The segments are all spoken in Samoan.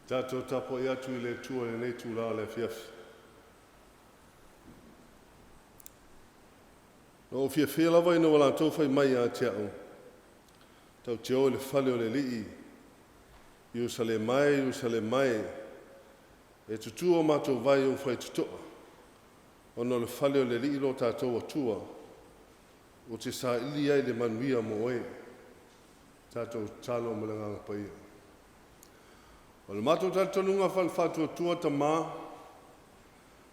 Tatou tapuai atu i le Atua i lenei itula o le afiafi. Na ou fiafia lava ina ua latou fai mai ia te au, Tatou te o i le fale o le Alii, Ierusalema e, Ierusalema e, e tutu o matou vae i ou faitotoa, ona o le fale o le Alii lo tatou Atua, ou te saili ai le manuia mo oe. Tatou tatalo ma le Agaga Paia. O le matou talitonuga faale-Faatuatua Tama,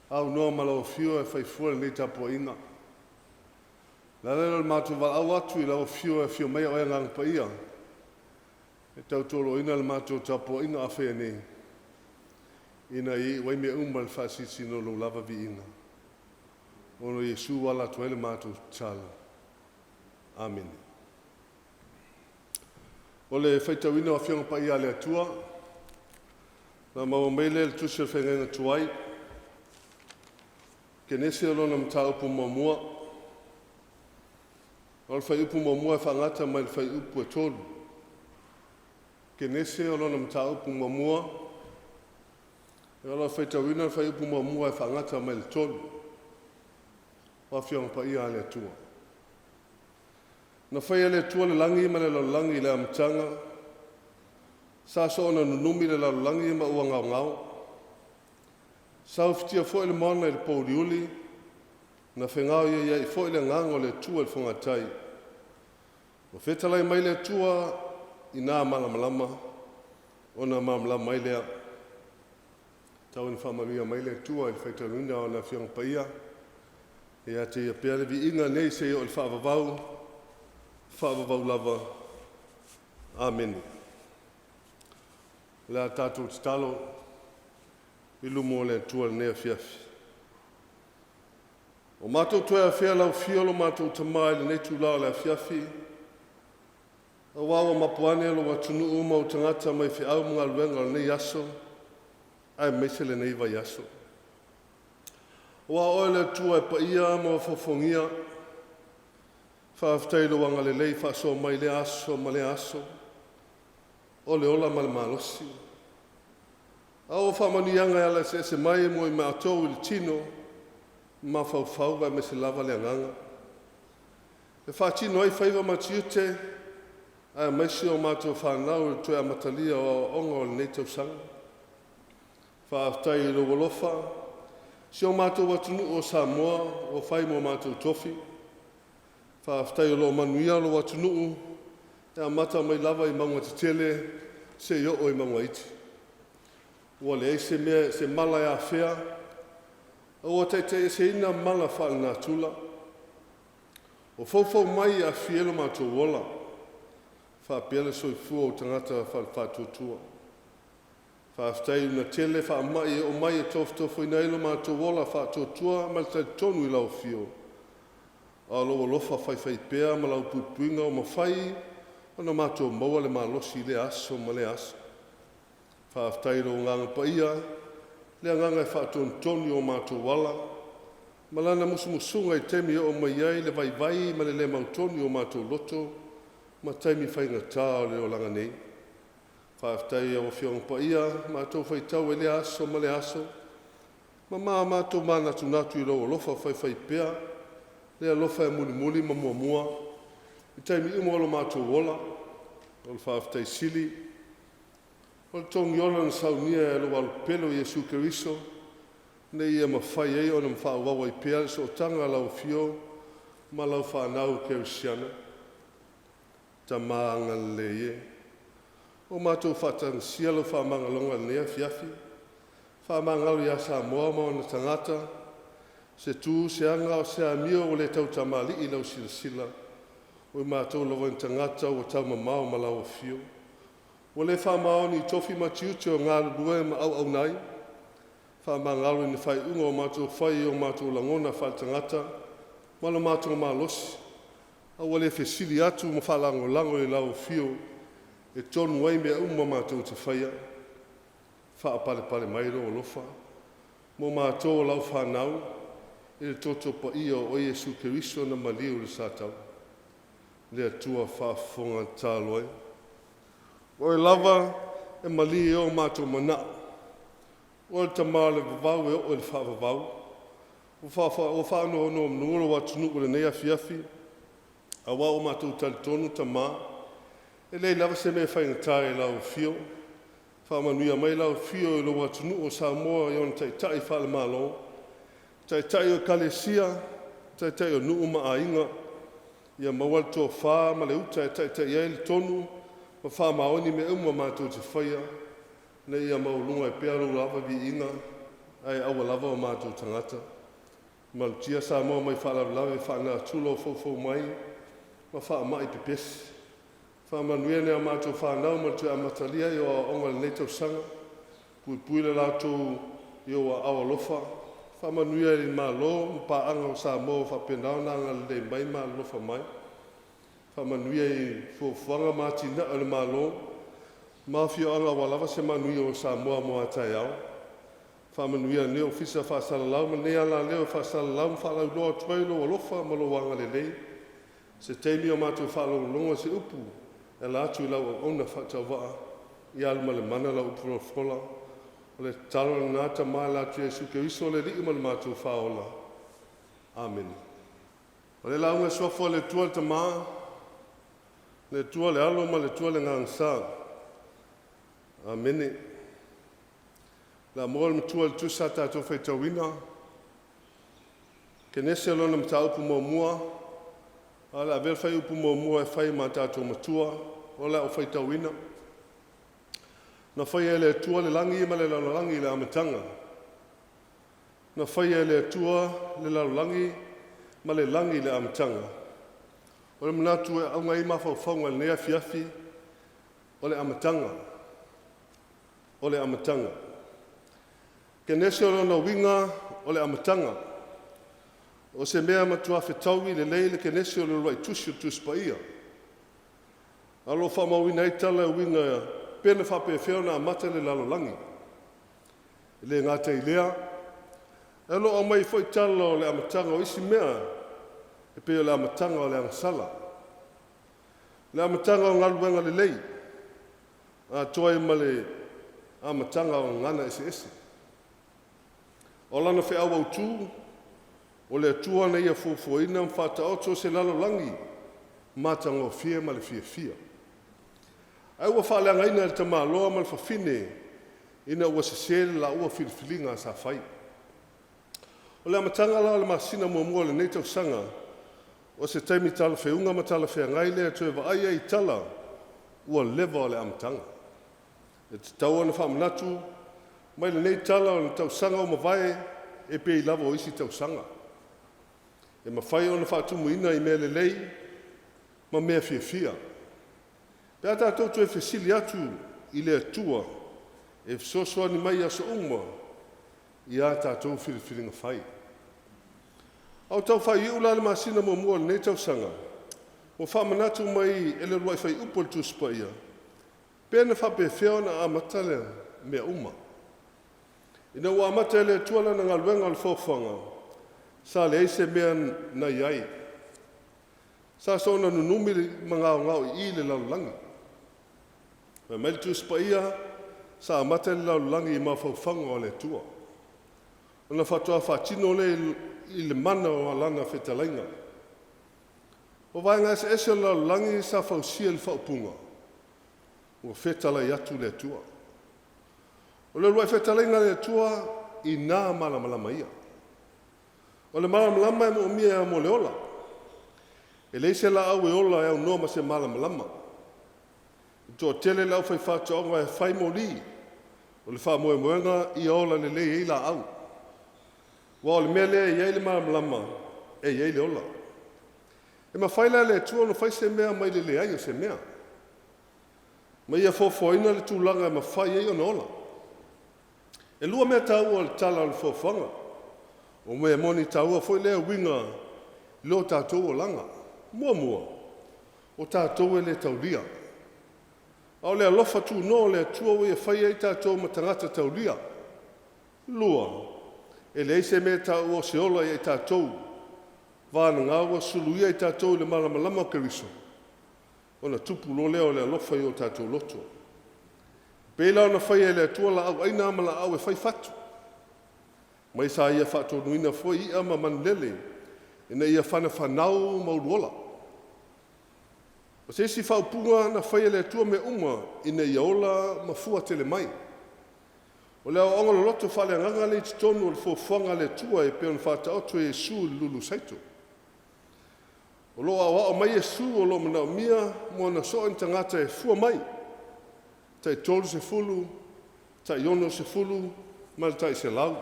aunoa ma lau Afio e fai fua lenei tapuaiga. O le ala lea o le matou valaau atu i lau Afio e afio mai Oe Agaga Paia e tautoaluaina le matou tapuaiga a faia nei, ina ia iu ai mea uma i le faasilasila o lou lava viiga. Ona o Iesu ua ala atu ai le matou tatalo. Amene. O le faitauina o Afioga Paia a le Atua, na maua mai lea i le Tusi o le Feagaiga Tuai, Kenese o lona mataupu muamua. O le fuaiupu muamua e faagata mai le fuaiupu e 3. Kenese o lona mataupu muamua. O lo o faitauina le fuaiupu muamua e faagata mai le 3. O Afioga Paia a le Atua. Na faia e le Atua le lagi ma le lalolagi i le amataga. Sa soona nunumi le lalolagi ma ua gaogao. Sa ufitia foi le moana i le pouliuli, na fegaoioiai foi le agaga o le Atua i le fogatai. Ua fetalai mai le Atua ina malamalama, ona malamalama ai lea. Tau ina faamanuia mai le Atua i le faitauina o Lana Afioga Paia, ia te Ia pea le viiga nei seia oo i le faavavau, faavavau lava. Amene. O le a tatou tatalo i luma o le Atua i lenei afiafi. O matou toe afea lau afio lo matou Tama i lenei itula o le afiafi, aua ua mapu ane lou atunuu ma ou tagata mai feau ma galuega o lenei aso, aemaise lenei vaiaso. Aua o Oe le Atua e paia ma ofofogia, faafetai i lou agalelei faasoa mai lea aso ma lea aso, o le ola ma le malosi. A o faamanuiaga e ala eseese mai mo i matou i le tino, mafaufau aemaise lava le agaga. E faatino ai faiva ma tiute, aemaise o matou fanau i le toe amatalia o aoaoga o lenei tausaga. Faafetai i lou alofa, si o matou atunuu o Samoa ua fai mo matou tofi. Faafetai o lo o manuia lou atunuu, e amata mai lava i mauga tetele seia oo i mauga iti. Ua leai se mea, se mala e afea, a ua taitaieseina mala faalenatura. O foufou mai e aafia ai lo matou ola, faapea le soifua o tagata faale-Faatuatua. Faafetai ina tele faamai e oo mai e tofotofoina ai lo matou ola faatuatua ma le talitonu i lau afio. A o lou alofa faifaipea ma lau puipuiga ua mafai ona matou maua le malosi i lea aso ma lea aso. Faafetai i lou Agaga Paia, le agaga e faatonutonu i o matou ala, ma lana musumusuga i taimi e oo mai ai le vaivai ma le le mautonu i o matou loto ma taimi faigata o le olaga nei. Faafetai i lau Afioga Paia, matou faitau ai lea aso ma lea aso, ma matou manatunatu i lou alofa faifaipea, le alofa e mulimuli ma muamua i taimi uma o lo matou ola. O le faafetai sili o le togiola na saunia e lou Alupele o Iesu Keriso, ina ia mafai ai ona faaauau ai pea le sootaga a lau Afio ma lau fanau kerisiano. Tama agalelei e, ua matou faatagisia lau faamagaloga i lenei afiafi. Faamagalo ia Samoa ma ona tagata, se tu, se aga, o se amio ua le tautamalii i lau silasila, o i matou lava o ni tagata ua taumamao ma lau afio. Ua le faamaoni i tofi ma tiute o galulue ma auauna ai. Faamagalo i ni faaiuga ua matou fai i o matou lagona faaletagata ma lo matou malosi, a ua le fesili atu ma faalagolago i lau afio e tonu ai mea uma matou te faia. Faapalepale mai lou alofa mo matou o lau fanau i le toto paia o oe Iesu Keriso na maliu i le sataua. Le Atua faafofoga tatalo ai. O oe lava e malie ai o matou manao. Oe o le Tama o le vavau e oo i le faavavau. Ua faanonomanu lou atunuu i lenei afiafi, aua ua matou talitonu Tama, e leai lava se mea e faigata i lau afio. Faamanuia mai lau afio i lou atunuu o Samoa i ona taitai faale-Malo, taitai o Ekalesia, taitai o nuu ma aiga, ia maua le tofa ma le uta e taitai ai le tonu ma faamaoni mea uma matou te faia, ina ia maualuga ai pea lou lava viiga, ae aua lava o matou tagata. Malutia Samoa mai faalavelave faalenatura o foufou mai ma faamai pepesi. Faamanuia nai a matou fanau mo le toe amatalia o aoaoga i lenei tausaga. Puipui le latou i ou aao alofa. Faamanuia i le Malo ma paaga o Samoa ua faapena ona agalelei mai ma alolofa mai. Faamanuia i fuafuaga ma atinae o le Malo ma afioaga aua lava se manuia o Samoa mo a taeao. Faamanuia i lenei Ofisa Faasalalau ma lenei alaleo e faasalalau ma faalauiloa atu ai lou alofa ma lou agalelei. Se taimi o matou faalogologo i se upu e ala atu i lau auauna faatauvaa, ia alu ma le mana lau upu folafola. O le tatalo lena Tama e ala atu ia Iesu Keriso o le Alii ma le matou Faaola. Amene. O le lauga i le Suafa o le Atua le Tama, le Atua le Alo ma le Atua le Agaga Sa. Amene. O le a maua le matua i le tusi sa tatou faitauina. Kenese lona mataupu muamua, a o le a avea le fuaiupu muamua e fai ma tatou matua, o le a ou faitauina. Na faia e le Atua le lagi ma le lalolagi i le amataga. Na faia e le Atua le lalolagi ma le lagi i le amataga. O le manatu e auga ai mafaufauga i lenei afiafi, o le amataga. O le amataga. Kenese o lona uiga o le amataga. O se mea matua fetaui lelei le Kenese o le uluai tusi o le Tusi Paia. A o lo o faamauina ai tala e uiga pe na faapefea ona amata le lalolagi. E le gata i lea, ae o lo o aumai foi tala o le amataga o isi mea, e pei o le amataga o le agasala, le amataga o galuega lelei, atoa ai ma le amataga o gagana eseese. O lana feau autu, o le Atua na ia fuafuaina ma faataoto se lalolagi matagofie ma le fiafia. Ae ua faaleagaina e le tamaloa ma le fafine ina ua sese le laua filifiliga sa fai. O le amataga la o le masina muamua o lenei tausaga, o se taimi talafeuga ma talafeagai lea e toe vaai ai i tala ua leva o le amataga. E tatau ona faamanatu mai lenei tala o le tausaga ua mavae e pei lava o isi tausaga. E mafai ona faatumuina i mea lelei ma mea fiafia. Pe a tatou toe fesili atu i le Atua e fesoasoani mai i aso uma i a tatou filifiliga fai. A o tau faaiuiu la le masina muamua o lenei tausaga, ua faamanatu mai e le uluai fuaiupu o le Tusi Paia, pe na faapefea ona amata le mea uma. Ina ua amata e le Atua lana galuega o le foafoaga, sa leai se mea na i ai. Sa soona nunumi ma gaogaoi'i le lalolagi. Fai mai le Tusi Paia, sa amata le lalolagi i mafaufauga o le Atua, ona faatoa faatino lea i le mana o lana fetalaiga. O vaega eseese o le lalolagi sa fausia i le faaupuga, ua fetalai atu le Atua. O le uluai fetalaiga a le Atua ina malamalama ia. O le malamalama e moomia mo le ola. E leai se laau e ola e aunoa ma se malamalama. E toatele le aufaifaatoaga e fai moli. O le faamoemoega ia ola lelei ai laau. Aua o le mea lea e i ai le malamalama, e i ai le ola. E mafai la e le Atua ona fai se mea mai le leai o se mea, ma ia foafoaina le tulaga e mafai ai ona ola. E lua mea taua o le tala o le foafoaga. O mea moni taua foi lea uiga i lo tatou olaga. Muamua, o tatou e le taulia. A o le alofa tunoa o le Atua ua ia faia ai tatou ma tagata taulia. Lua, e leai se mea e taua o se ola ia i tatou, vagana ua suluia i tatou i le malamalama o Keriso, ona tupu loa lea o le alofa i o tatou loto. Pei la ona faia e le Atua laau aina ma laau e fai fatu. Mai sa ia faatonuina foi i'a ma manulele ina ia fanafanau ma uluola. O se isi faaupuga na faia e le Atua mea uma ina ia ola ma fua tele mai. O le aoaoga loloto faaleagaga lea i totonu o le fuafuaga a le Atua e pei ona faataoto e Iesu i le lulu saito. O lo o aoao mai Iesu o lo o manaomia mo ona soo ni tagata e fua mai, tai 30, tai 60 ma le tai 100.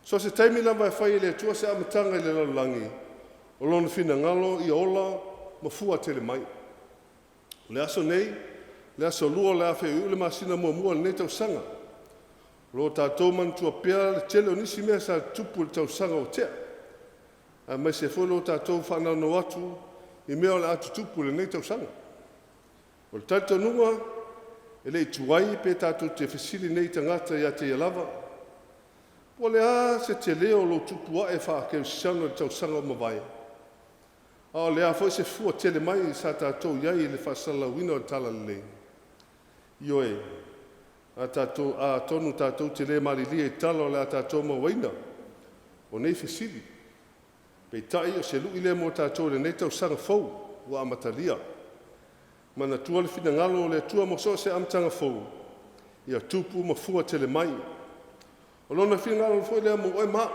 So o se taimi lava e fai e le Atua se amataga i le lalolagi, o lona finagalo ia ola ma fua tele mai. O le aso nei, le aso Lua o le a faaiuiu le masina muamua o lenei tausaga. O lo o tatou manatua pea le tele o nisi mea sa tutupu i le tausaga ua tea, aemaise foi lo tatou faanoaunau atu i mea o le a tutupu i lenei tausaga. O le talitonuga e le i tuai pe tatou te fesili nei i tagata ia te ia lava, po o le a se tele o lou tupu ae faakerisiano i le tausaga ua mavae? A o le a foi se fua tele mai sa tatou i ai i le faasalalauina o le Talalelei? Ioe, a tatou, atonu tatou te le malilie i tala o le a tatou mauaina o nei fesili. Peitai o se lui lea mo tatou i lenei tausaga fou ua amatalia. Manatua le finagalo o le Atua mo so o se amataga fou, ia tupu ma fua tele mai. O lona finagalo foi lea mo oe ma a'u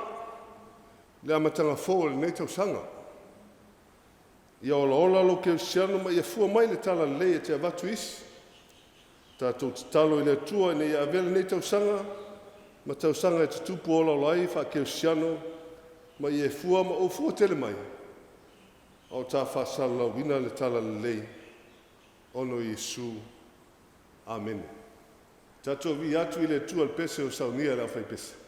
i le amataga fou o lenei tausaga. Ia olaola lou kerisiano ma ia fua mai le talalelei e te avatu i isi. Tatou tatalo i le Atua ina ia avea lenei tausaga ma tausaga e tutupu olaola ai faakerisiano ma ia e fua ma ou fua tele mai a o ta faasalalauina le talalelei ona o Iesu. Amene. Tatou viia atu i le Atua i le pese ua saunia e le aufaipese.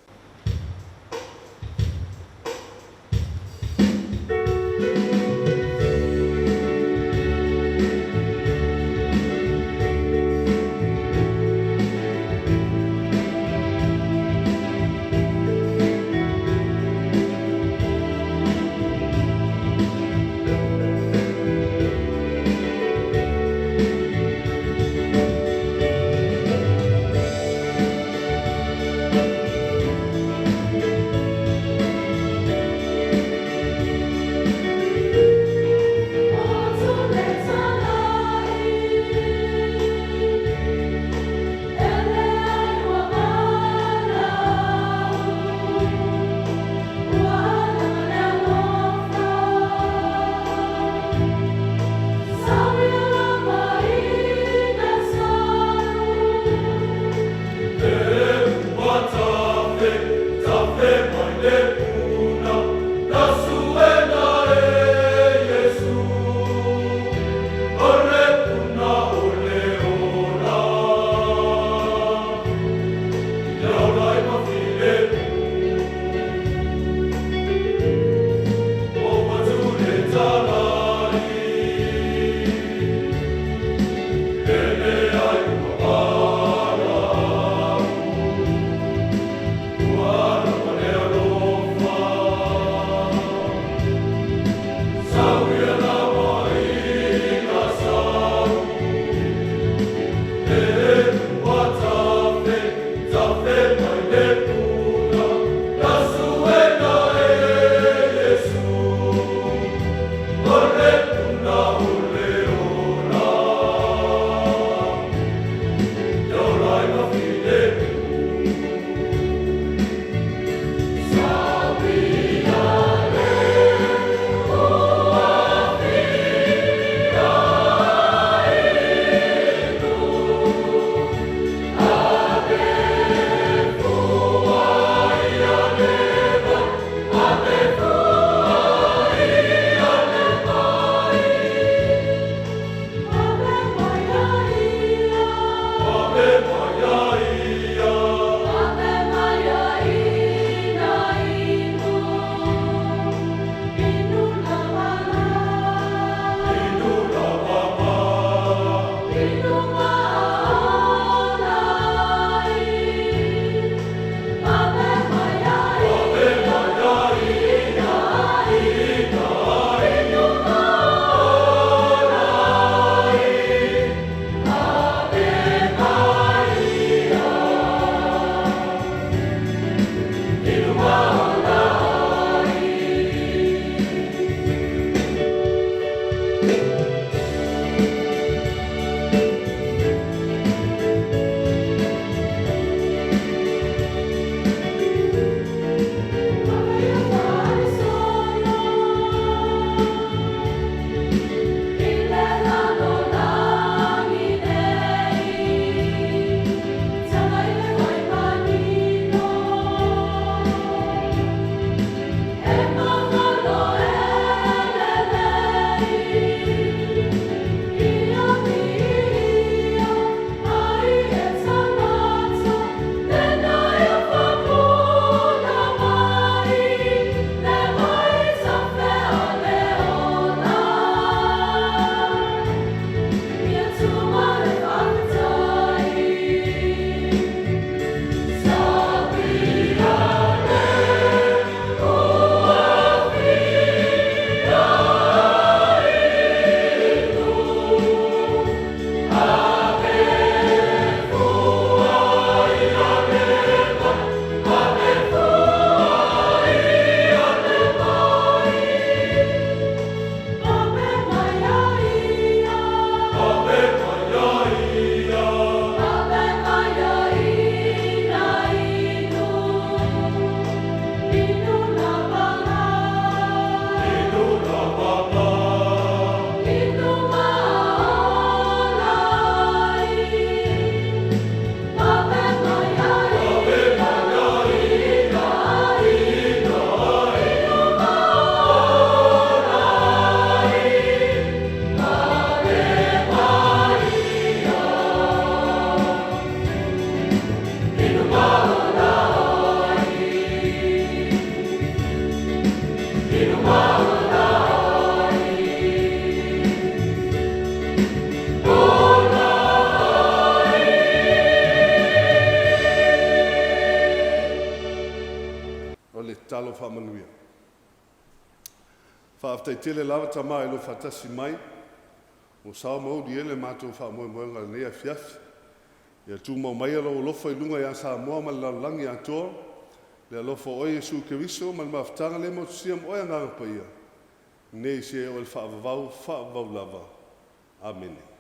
faamanuia. Faafetai tele lava Tama i lou faatasi mai, ua sao ma uli ai le matou faamoemoega i lenei afiafi. Ia tumau maia lou alofa i luga ia Samoa ma le lalolagi atoa, le alofa o oe Iesu Keriso ma le mafutaga le motusia ma oe Agaga Paia, nei seia oo i le faavavau, faavavau lava. Amene.